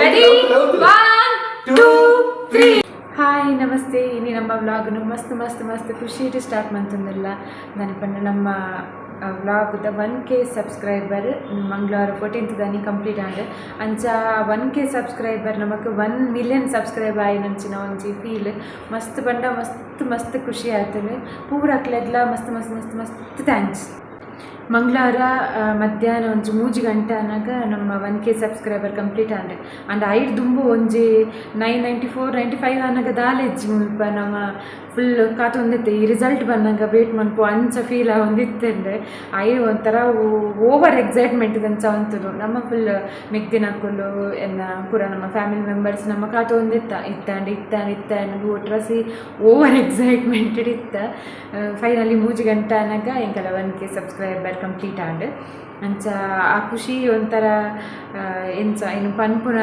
Ready? One, two, three. Hi, namaste. ಇನಿ ನಮ್ಮ ವ್ಲಾಗ್ನು ಮಸ್ತ್ ಮಸ್ತ್ ಮಸ್ತ್ ಖುಷಿಟ್ ಸ್ಟಾರ್ಟ್ ಮಂತೊಂದುಲ್ಲ. ದಾನೆ ನಮ್ಮ ವ್ಲಾಗ್ದ 1K subscriber ಮಂಗಳವಾರ 14th ದಾನಿ ಕಂಪ್ಲೀಟ್ ಆಂಡ್. ಅಂಚ 1K subscriber ನಮಕ್ 1 ಮಿಲಿಯನ್ ಸಬ್ಸ್ಕ್ರೈಬ್ ಆಯಿನಂಚಿನ ಒಂಜಿ ಫೀಲ್. ಮಸ್ತ್ ಪಂಡ ಮಸ್ತ್ ಮಸ್ತ್ ಖುಷಿ ಆತುಂಡು. ಪೂರಕ್ಲೆಗ್ಲ ಮಸ್ತ್ ಮಸ್ತ್ ಮಸ್ತ್ ಮಸ್ತ್ thanks. ಮಂಗಳವಾರ ಮಧ್ಯಾಹ್ನ ಒಂಜಿ 3 ಗಂಟೆ ಆನಗ ನಮ್ಮ 1K subscriber complete and. And ಐಡ್ ದುಂಬು ಒಂಜಿ 994, 95 ಆನಗ ದಾಲೆಜ್ಜಿ ಮುಲ್ಪ ನಮ್ಮ ಫುಲ್ ಕಾತೊಂದಿತ್ತೆ. ಈ ರಿಸಲ್ಟ್ ಬನ್ನಗ ವೇಟ್ ಮನ್ಪು ಅಂಚ ಫೀಲ್ ಆವೊಂದಿತ್ತೆಂಡೆ. I ಒಂಥರ ಓವರ್ ಎಕ್ಸೈಟ್ಮೆಂಟ್ ದಂಚ ಉಂತುನು. ನಮ್ಮ ಫುಲ್ ಮೆಗ್ದಿನಕುಲು ಎನ್ನ ಪೂರ ನಮ್ಮ ಫ್ಯಾಮಿಲಿ ಮೆಂಬರ್ಸ್ ನಮ್ಮ ಕಾತೊಂದಿತ್ತ, ಇತ್ತಾಂಡ್, ಇತ್ತಾಂಡ್, ಇತ್ತಾಂಡ್. ಒಟ್ರಾಸಿ ಓವರ್ ಎಕ್ಸೈಟ್ಮೆಂಟೆಡ್ ಇತ್ತ. ಫೈನಲಿ 3 ಗಂಟೆ ಆನಗ ಎಂಕಲ 1K subscriber complete and. ಅಂಚ ಆ ಖುಷಿ ಒಂಥರ ಎಂಚ ಇನ್ನು ಪನ್ಪುನ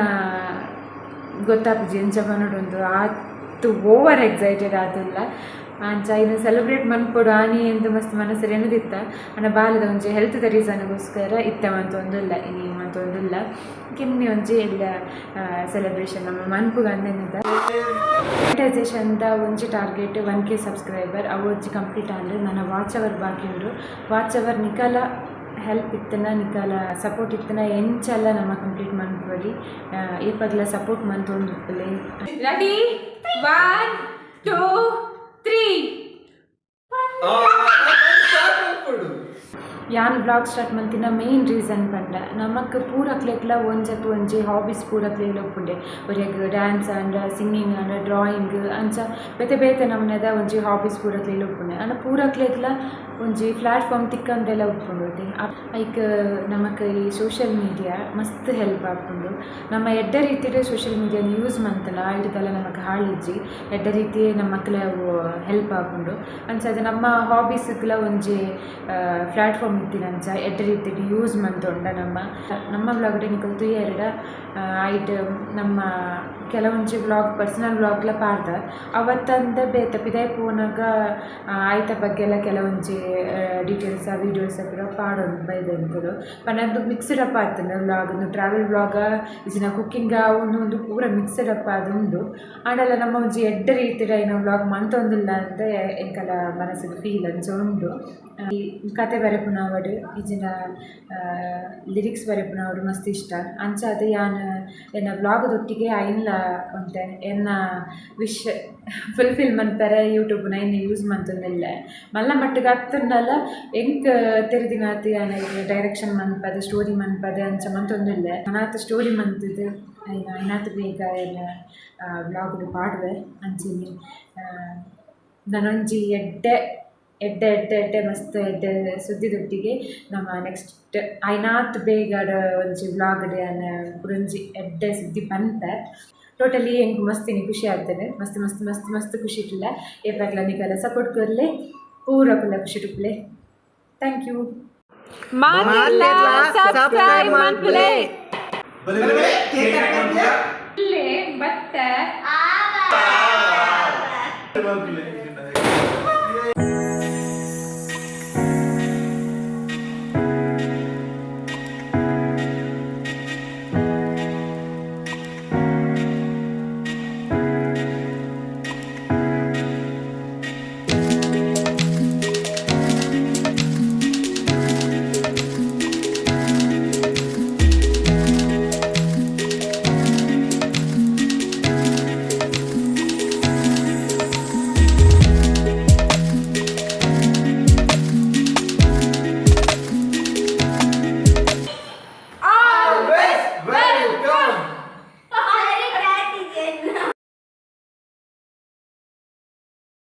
ಗೊತ್ತಾಪುಜಿ, ಎಂಚ ಪನೊಡೊಂದು, ಆತ್ ಓವರ್ ಎಕ್ಸೈಟೆಡ್ ಆದುಲ್ಲ. ಅಂಚ ಇನ್ನು ಸೆಲೆಬ್ರೇಟ್ ಮನ್ಪೊಡು ಆನಿ ಎಂದು ಮಸ್ತ್ ಮನಸ್ಸು ಎನ್ನುದಿತ್ತ. ಅಂಡ ಬಾಲೆದ ಒಂಜಿ ಹೆಲ್ತ್ದ ರೀಸನ್ಗೋಸ್ಕರ ಇತ್ತ ಮಂತೊಂದುಲ್ಲ, ಇನಿ ಮಂತೊಂದುಲ್ಲ. ಕಿನ್ನಿ ಒಂಜಿ ಎಲ್ಲ ಸೆಲೆಬ್ರೇಷನ್ ನಮ್ಮ ಮನ್ಪುಗ ಅಂದೆನದ. ಮಾನಿಟೈಸೇಷನ್ದ ಒಂಜಿ ಟಾರ್ಗೆಟ್ 1K subscriber, ಅವು ಒಂಜಿ ಕಂಪ್ಲೀಟ್ ಆಂಡ್. ನನ್ನ ವಾಚ್ ಅವರ್ ಬಾಕಿ ಉಂಡು. ವಾಚ್ ಅವರ್ ನಿಕಲ ಹೆಲ್ಪ್ ಇತ್ತನ, ನಿಕಲ ಸಪೋರ್ಟ್ ಇತ್ತನ ಎಂಚಲ್ಲ ನಮ್ಮ ಕಂಪ್ಲೀಟ್ ಮನ್ಪೊಲಿ. ಏಪಗ್ಲ ಸಪೋರ್ಟ್ ಮಂತೊಂದುಪ್ಪುಲೆ. Ready? One, two, three. Start ಮನ್ಪೊಡು. ಯಾನ್ ವ್ಲಾಗ್ ಸ್ಟಾರ್ಟ್ ಮಂತಿನ ಮೇನ್ ರೀಸನ್ ಪಂಡ, ನಮಕ್ ಪೂರಕ್ಲೆಗ್ಲ ಒಂಜತ್ ಒಂಜಿ ಹಾಬೀಸ್ ಪೂರಕ್ಲೆಗ್ಲ ಉಪ್ಪುಂಡೆ. ಒರಿಯಗ್ ಡ್ಯಾನ್ಸ್ ಆಂಡ, ಸಿಂಗಿಂಗ್ ಆಂಡ, ಡ್ರಾಯಿಂಗ್, ಅಂಚ ಬೇತೆ ಬೇತೆ ನಮೂನೆದ ಒಂಜಿ ಹಾಬೀಸ್ ಪೂರಕ್ಲೆಗ್ಲ ಉಪ್ಪುಂಡೆ. ಆಂಡ ಪೂರಕ್ಲೆಗ್ಲ ಒಂಜಿ ಪ್ಲಾಟ್ಫಾರ್ಮ್ ತಿಕ್ಕಂದೆಲ್ಲ ಉಪ್ಪುಂಡು. ಐಕ್ ನಮಕ್ ಈ ಸೋಷಿಯಲ್ ಮೀಡಿಯಾ ಮಸ್ತ್ ಹೆಲ್ಪ್ ಆಪುಂಡು. ನಮ್ಮ ಎಡ್ಡೆ ರೀತಿಡ್ ಸೋಷಿಯಲ್ ಮೀಡಿಯಾನ ಯೂಸ್ ಮಂತುಂಡ ಐಡ್ದಲ ನಮಕ್ ಹಾಳಿಜ್ಜಿ, ಎಡ್ಡೆ ರೀತಿ ನಮಕ್ಲ ಅವು ಹೆಲ್ಪ್ ಆಪುಂಡು. ಅಂಚಾದ್ ನಮ್ಮ ಹಾಬೀಸ್ಗ್ಲ ಒಂಜಿ ಪ್ಲಾಟ್ಫಾರ್ಮ್ ಇತ್ತಿನಂಚ ಎಡ್ಡೆ ರೀತಿಡ್ ಯೂಸ್ ಮಂತೊಂಡ ನಮ್ಮ ನಮ್ಮ ವ್ಲಾಗ್ ನಿಕುಲು ತೂಯೆರ್ಡ ಐಟ್ ನಮ್ಮ ಕೆಲವೊಂಜಿ ವ್ಲಾಗ್, ಪರ್ಸನಲ್ ವ್ಲಾಗ್ಲ ಪಾಡ್ದ. ಅವತ್ತಂದೆ ಬೇತೆ ಪಿದಾಯಿ ಪೋನಗ ಐತ ಬಗ್ಗೆ ಎಲ್ಲ ಕೆಲವೊಂಜಿ ಡೀಟೇಲ್ಸ್, ವೀಡಿಯೋಸ್ ಪೂರ ಪಾಡೊಂದು ಬೈದೆಂಕುಲು. ಪಂಡ ಮಿಕ್ಸ್ಡ್ ಅಪ್ ಆತುಂಡು ವ್ಲಾಗ್. ಉಂದು ಟ್ರಾವೆಲ್ ವ್ಲಾಗ ಇಜ್ಜಿಂಡ ಕುಕ್ಕಿಂಗ್, ಉಂದು ಉಂದು ಪೂರ ಮಿಕ್ಸ್ಡ್ ಅಪ್ ಆದುಂಡು. ಆಂಡಲ ನಮ್ಮ ಒಂಜಿ ಎಡ್ಡೆ ರೀತಿಡ್ ಐನ ವ್ಲಾಗ್ ಮಂತೊಂದುಲ್ಲ ಅಂತ ಎಂಕಲ ಮನಸ್ಸಿಗೆ ಫೀಲ್ ಅಂಚ ಉಂಡು. ಈ ಕತೆ ಬರೆಪುನವಡ್ ಇಜ್ಜಿಂಡ ಲಿರಿಕ್ಸ್ ಬರೆಪುನವಡ್ ಮಸ್ತ್ ಇಷ್ಟ. ಅಂಚಾದ್ ಯಾನ್ ಎನ್ನ ವ್ಲಾಗದೊಟ್ಟಿಗೆ ಐನ್ಲ ಒಂತೆ ಎನ್ನ ವಿಶ್ ಫುಲ್ಫಿಲ್ ಮನ್ಪೆರೆ ಯೂಟ್ಯೂಬ್ನ ಐನ್ ಯೂಸ್ ಮಂತೊಂದುಲ್ಲೆ. ಮಲ್ಲ ಮಟ್ಟಿಗೆ ಅತ್ತುಂಡಲ ಎಂಕ್ ತೆರಿದಿನಾತ್ ಯಾನ್ ಡೈರೆಕ್ಷನ್ ಮನ್ಪದ್, ಸ್ಟೋರಿ ಮನ್ಪದ್ ಅಂಚ ಮಂತೊಂದುಲ್ಲೆ. ನನಾತ್ ಸ್ಟೋರಿ ಮಂತುದು ಐನ ಐನಾತ್ ಬೇಗ ಎನ್ನ ವ್ಲಾಗ್ಡ್ ಪಾಡುವೆ. ಅಂಚನೆ ನನೊಂಜಿ ಎಡ್ಡೆ ಎಡ್ಡೆ ಎಡ್ಡೆ ಎಡ್ಡೆ ಮಸ್ತ್ ಎಡ್ಡೆ ಸುದ್ದಿದೊಟ್ಟಿಗೆ ನಮ್ಮ ನೆಕ್ಸ್ಟ್ ಐನಾತ್ ಬೇಗಡ್ ಒಂಜಿ ವ್ಲಾಗ್ಡ್ ಯಾನ್ ಕುಡೊಂಜಿ ಎಡ್ಡೆ ಸುದ್ದಿ ಪನ್ಪೆ. ಟೋಟಲಿ ಎಂಕ್ ಮಸ್ತ್ ಇನಿ ಖುಷಿ ಆತುಂಡು. ಮಸ್ತ್ ಮಸ್ತ್ ಮಸ್ತ್ ಮಸ್ತ್ ಖುಷಿ ಇಟ್ಟುಲ್ಲ. ಏಪಾಗ್ಲ ನಿಕಲ ಸಪೋರ್ಟ್ ಕೊರ್ಲೆ. ಪೂರ ಪುಲ್ಲ ಖುಷಿ ಉಪ್ಪುಲೆ. Thank you. ಮಾತೆರ್ಲ ಸಬ್ಸ್ಕ್ರೈಬ್ ಮನ್ಪುಲೆ. ಬಲೆ ಬಲೆ ಕೇಕ್ ಕಟ್ ಬತ್ತೆ. ಮನ್ಪುಲೆ.